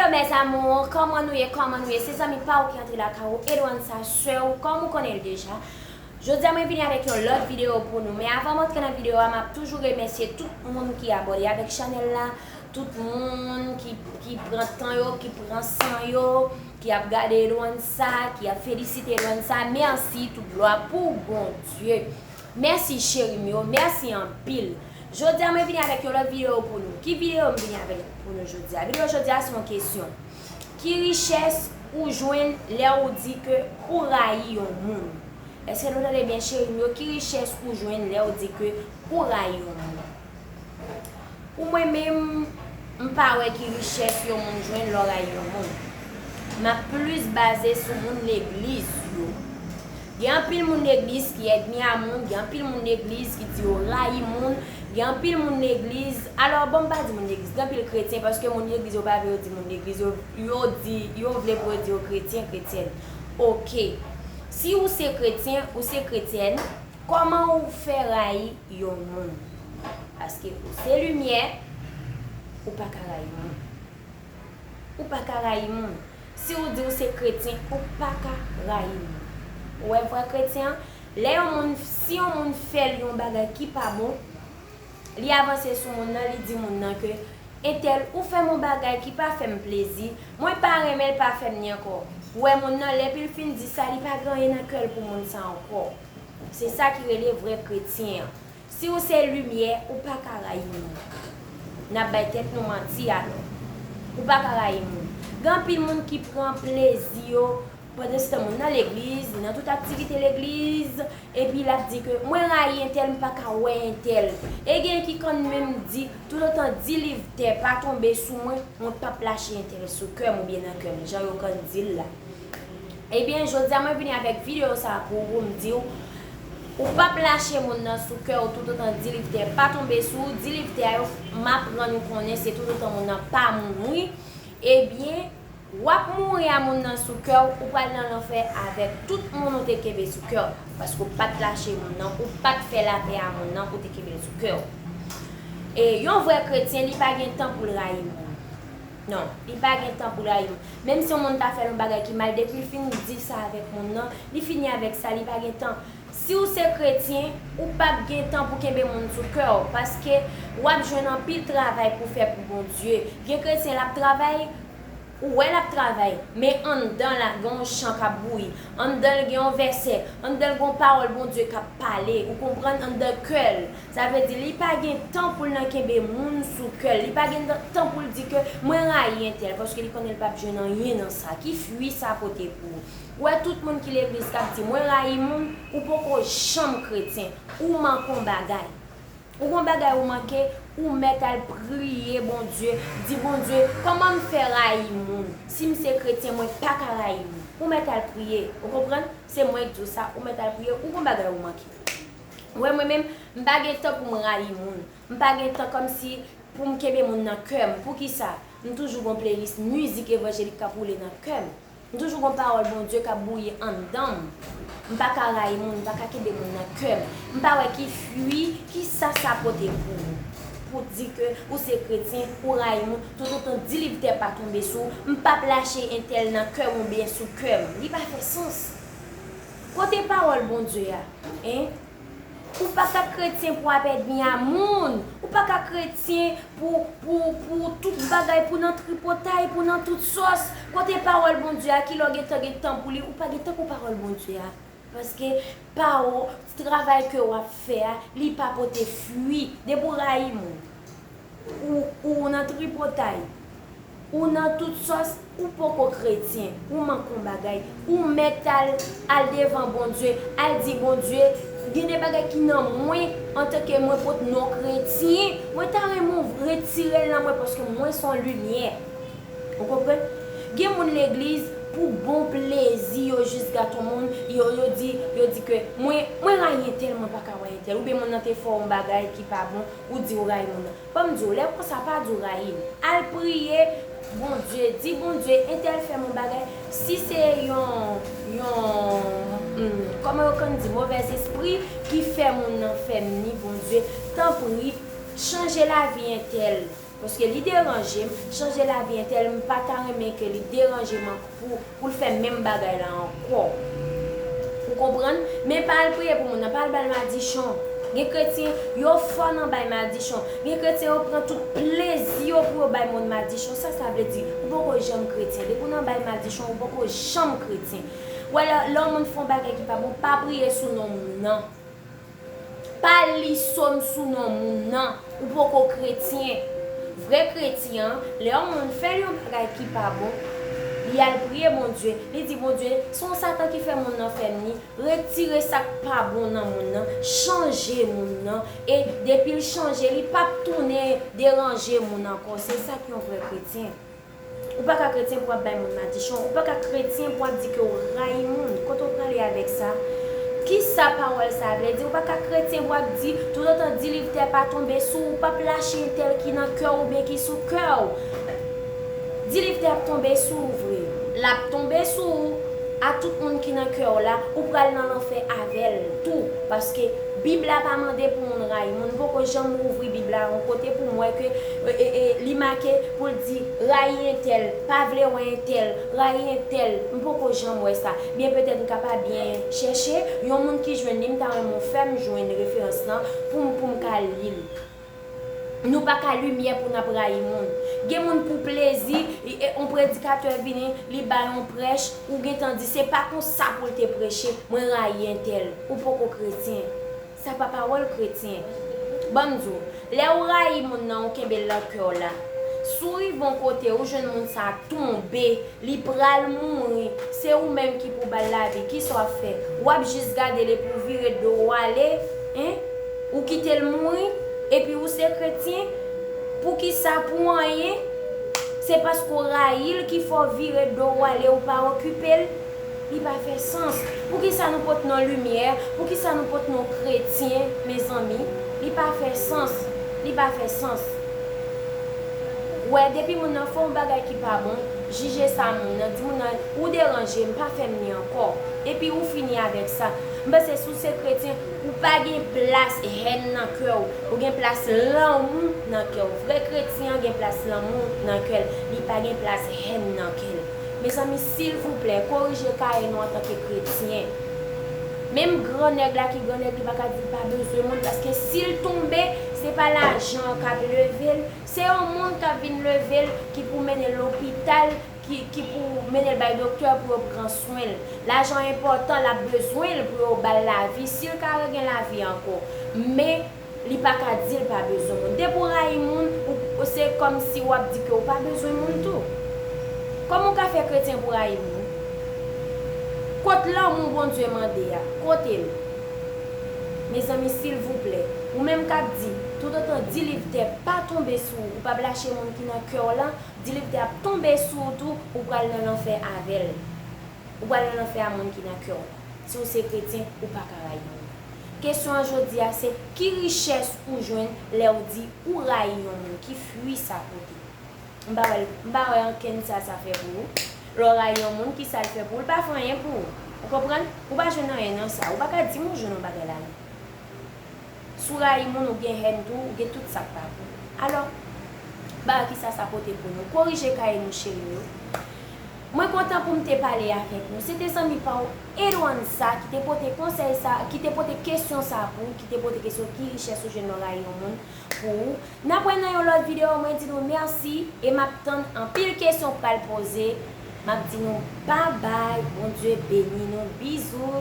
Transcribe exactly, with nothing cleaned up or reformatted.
Mes amours, kòman nou ye, kòman nou ye? Se zanmi pa w ki antre lakay ou, Edouanne sa, sè w, kòm ou konnen l deja. Jodi a mwen vini avèk yon lòt videyo pou nou, men avan m antre nan videyo a, m ap toujou remèsye tout moun ki abòne avèk chanèl la, tout moun ki, ki pran tan yo, ki pran san yo, ki ap gade Edouanne sa, ki ap felisite Edouanne sa, mèsi, tout glwa pou Bondye. Mèsi cheri m yo, mèsi anpil. Jodi a mwen vini avèk yon lòt videyo pou nou. Ki videyo m vini avèk pou nou jodi a? Videyo jodi a se yon kesyon. Ki richès ou jwenn lè ou di ke ou rayi yon moun? Èske nou tande byen cheri m yo? Ki richès ou jwenn lè ou di ke ou rayi yon moun? Pou mwen menm, m pa wè ki richès yon moun jwenn lè w rayi yon moun. M ap plis baze sou moun legliz yo. Gen anpil moun legliz ki ènmi a moun, gen anpil moun legliz ki di yo rayi moun, gen anpil moun legliz, alò, bon, m pa di moun legliz, gen anpil kretyen, paske moun legliz yo pa vle yo di moun legliz, yo, yo di, yo vle pou yo di yo kretyen, kretyèn. Oke. Si ou se kretyen, ou se kretyèn, kòman ou fè rayi yon moun? Paske ou se limyè, ou pa ka rayi moun. Ou pa ka rayi moun. Si ou di ou se kretyen, ou pa ka rayi moun. Ou wè vrè kretyen an, lè yon moun, si yon moun fè l yon bagay ki pa bon, li avanse sou moun nan, li di moun nan ke, entèl, ou fè m yon bagay ki pa fè m plezi, mwen pa renmen l, pa fè m ni ankò. Ou wè moun nan, lè pi l fin di sa, li pa gen anyen nan kè l pou moun sa ankò. Se sa ki rele vrè kretyen an. Si ou se limyè, ou pa ka rayi moun. N ap bay tèt nou manti alò. Ou pa ka rayi moun. Gen anpil moun ki pran plezi yo, pandanstan moun nan legliz, li nan tout aktivite legliz, epi l ap di ke mwen rayi entèl, m pa ka wè entèl. E gen ki konn menm di, toutotan di liv tè pa tonbe sou mwen, mwen p ap lache entèl sou kè m oubyen nan kè m, jan yo konn di l la. Ebyen, jodi a mwen vini avèk videyo sa a pou ou, pou m di w, ou p ap lache moun nan sou kè w toutotan di liv tè pa tonbe sou ou, di liv tè a yo, m aprann ou konnen se toutotan moun nan pa mouri, ebyen, w ap mouri a moun nan sou kè w, ou pral nan lanfè avèk tout moun ou te kenbe sou kè w, paske w pa t lache moun nan, ou pa t fè lapè a moun nan, ou te kenbe l sou kè w. E yon vrè kretyen, li pa gen tan pou l rayi moun. Non, li pa gen tan pou l rayi moun. Menm si yon moun ta fè l yon bagay ki mal, depi l fin di sa avèk moun nan, li fini avèk sa, li pa gen tan. Si w se kretyen, ou p ap gen tan pou kenbe moun sou kè w, paske w ap jwenn anpil travay pou fè pou Bondye. Gen kretyen, l ap travay, ou wè l ap travay, men anndan l la, gen yon chan k ap bouyi. Anndan l gen yon vèsè, anndan l gen yon pawòl Bondye k ap pale, ou konprann, anndan kè l. Sa vle di, li pa gen tan pou l nan kenbe moun sou kè l. Li pa gen tan pou l di ke mwen rayi entèl, paske li konnen l p ap jwenn anyen nan sa. Ki fwi sa pote pou ou? Ou wè tout moun ki legliz k ap di, mwen rayi moun, ou poko janm kretyen. Ou manke yon bagay. Ou gon bagay ou manke, ou mèt al priye Bondye. Di Bondye, kòman m fè rayi moun? Si m se kretyen, mwen pa ka rayi moun. Ou mèt al priye. Ou konprann? Se mwen k di w sa, ou mèt al priye. Ou gon bagay ou manke. Ou wè mwen menm, m pa gen tan pou m rayi moun. M pa gen tan kòmsi pou m kenbe moun nan kè m. Poukisa? M toujou gon playlist mizik evanjelik k ap woule nan kè m. M toujou gon pawòl Bondye k ap bouyi anndan m. M pa ka rayi moun, m pa ka kenbe moun nan kè m. M pa wè ki fwi, ki sa sa pote pou ou. Pou di ke ou se kretyen, ou rayi moun, toutotan di liv tè pa tonbe sou ou, m p ap lache entèl nan kè m oubyen sou kè m. Li pa fè sans. Kote pawòl Bondye a? Hein? Ou pa ka kretyen pou w ap ènmi a moun. Ou pa ka kretyen pou, pou, pou tout bagay, pou nan tripotay, pou nan tout sòs. Kote pawòl Bondye a? Kilè w gentan gen tan pou li? Ou pa gen tan pou pawòl Bondye a. Paske pawòl, travay ke w ap fè a, li pa pote fwi. Depi w rayi moun, ou, ou nan tripotay, ou nan tout sòs, ou poko kretyen, ou manke yon bagay, ou mèt al, al devan Bondye, al di Bondye, gen de bagay ki nan mwen, antanke mwen pot non kretyen, mwen ta renmen w retire l nan mwen, paske mwen se yon limyè. Ou konprann? Gen moun legliz, pou bon plezi yo jis gate yon moun, yo, yo di, yo di ke mwen, mwen rayi entèl, mwen pa ka wè entèl, oubyen moun nan te fè w yon bagay ki pa bon, ou di w rayi moun nan. Ban m di w, lè konsa, pa di w rayi l. Al priye Bondye, di Bondye, entèl fè m yon bagay. Si se yon, yon, hmm, kòman yo konn di, movèzespri ki fè moun nan fè m ni, Bondye, tanpri, chanje lavi entèl. Paske li deranje m, chanje lavi entèl, m pa ta renmen ke li deranje m an- pou, pou l fè menm bagay la ankò. Ou konprann? Men pa al priye pou moun nan, pa al ba l madichon. Gen kretyen, yo fò nan bay madichon. Gen kretyen, yo pran tout plezi yo pou yo bay moun madichon. Sa sa vle di? Ou poko janm kretyen. Depi w nan bay madichon, ou poko janm kretyen. Ou wè, lè, lè yon moun fè yon bagay ki pa bon, pa priye sou non moun nan. Pa li sòm sou non moun nan. Ou poko kretyen. Vrè kretyen an, lè yon moun fè l yon bagay ki pa bon, li al priye Bondye. Li di, Bondye, se yon Satan ki fè moun nan fè m li. Retire sa k pa bon nan moun nan. Chanje moun nan. E depi l chanje, li p ap tounen deranje moun ankò. Se sa k yon vrè kretyen. Ou pa ka kretyen pou w ap bay moun madichon. Ou pa ka kretyen pou w ap di ke w rayi moun. Kote w prale avèk sa? Kisa pawòl sa vle di? Ou pa ka kretyen pou w ap di, toutotan di liv tè pa tonbe sou ou, ou p ap lache entèl ki nan kè w oubyen ki sou kè w. Di liv tè ap tonbe sou ou vre. L ap tonbe sou ou, a tout moun ki nan kè w la, ou pral nan lanfè avè l tou. Paske Bib la pa mande pou moun rayi moun. M poko janm ouvri Bib la yon kote pou m wè ke e, e, e, li make pou l di, rayi entèl, pa vle wè entèl, rayi entèl. M poko janm wè sa. Byen petèt m ka pa byen chèche, yon moun ki jwenn li, m ta renmen w fè m jwenn referans lan pou m, pou m ka li l. Nou pa ka limyè pou n ap rayi moun. Gen moun pou plezi, e, e, yon predikatè vini, li bay yon prèch, ou gentan di, se pa konsa pou l te preche, mwen rayi entèl. Ou poko kretyen. Sa pa pawòl kretyen. Ban m di w, lè ou rayi moun nan, ou kenbe l nan kè w la. Si w rive yon kote, ou jwenn moun sa a tonbe, li pral mouri, se ou menm ki pou ba l lavi, kisa w ap fè? W ap jis gade l epi w vire do w ale, en? Ou kite l mouri, epi ou se kretyen? Poukisa? Pou anyen? Se paske w rayi l ki fè w vire do w ale, ou pa okipe l? Li pa fè sans. Poukisa nou pot non limyè? Poukisa nou pot non kretyen, mezanmi? Li pa fè sans. Li pa fè sans. Wè, depi moun nan fè yon bagay ki pa bon, jije sa moun nan, di moun nan, ou deranje m, pa fè m li ankò. Epi ou fini avèk sa. M panse si w se kretyen, ou pa gen plas hèn nan kè w. Ou gen plas lanmou nan kè w. Vrè kretyen an gen plas lanmou nan kè l. Li pa gen plas hèn nan kè l. Mezanmi, silvouplè, korije kaye nou antanke kretyen. Menm gran nèg la ki gran nèg, li pa ka di l pa bezwen moun, paske si l tonbe, se pa lajan an k ap leve l, se yon moun k ap vin leve l, ki pou mennen l lopital, ki, ki pou mennen l bay doktè pou yo pran swen l. Lajan enpòtan, l ap bezwen l pou yo ba l lavi, si l ka regenyen lavi ankò. Men, li pa ka di l pa bezwen moun. Depi w rayi moun, ou, ou se kòmsi w ap di ke w pa bezwen moun tou. Kòman w ka fè kretyen pou rayi moun? Kot lanmou Bondye mande a? Kote l? Mezanmi, silvouplè, ou menm k ap di, toutotan di liv tè pa tonbe sou ou, ou p ap lache moun ki nan kè w la, di liv tè ap tonbe sou ou tou, ou pral nan lanfè avè l. Ou pral nan lanfè a moun ki nan kè w. Si w se kretyen, ou pa ka rayi moun. Kesyon an jodi a se, ki richès ou jwenn lè w di ou rayi yon moun? Ki fwi sa pote? M pa wè, m pa wè ankenn sa sa fè pou ou. Lè w rayi yon moun, ki sa l fè pou ou? L pa fè anyen pou ou. Ou konprann? Ou pa jwenn anyen nan sa. Ou pa ka di m ou jwenn yon bagay la non. Si w rayi moun, ou gen hèn tou, ou gen tout sa k pa bon. Alò, bagay ki sa sa pote pou nou? Korije kaye nou, cheri yo. Mwen kontan pou m te pale avèk nou. Se te zanmi pa w, Edwansa, ki te pote konsèy sa, ki te pote kesyon sa pou ou, ki te pote kesyon ki richès ou jwenn lè w rayi yon moun pou ou. N ap wè nan yon lòt videyo, mwen di nou mèsi e m ap tann anpil kesyon pral poze. M ap di nou babay, Bondye beni nou, bizou.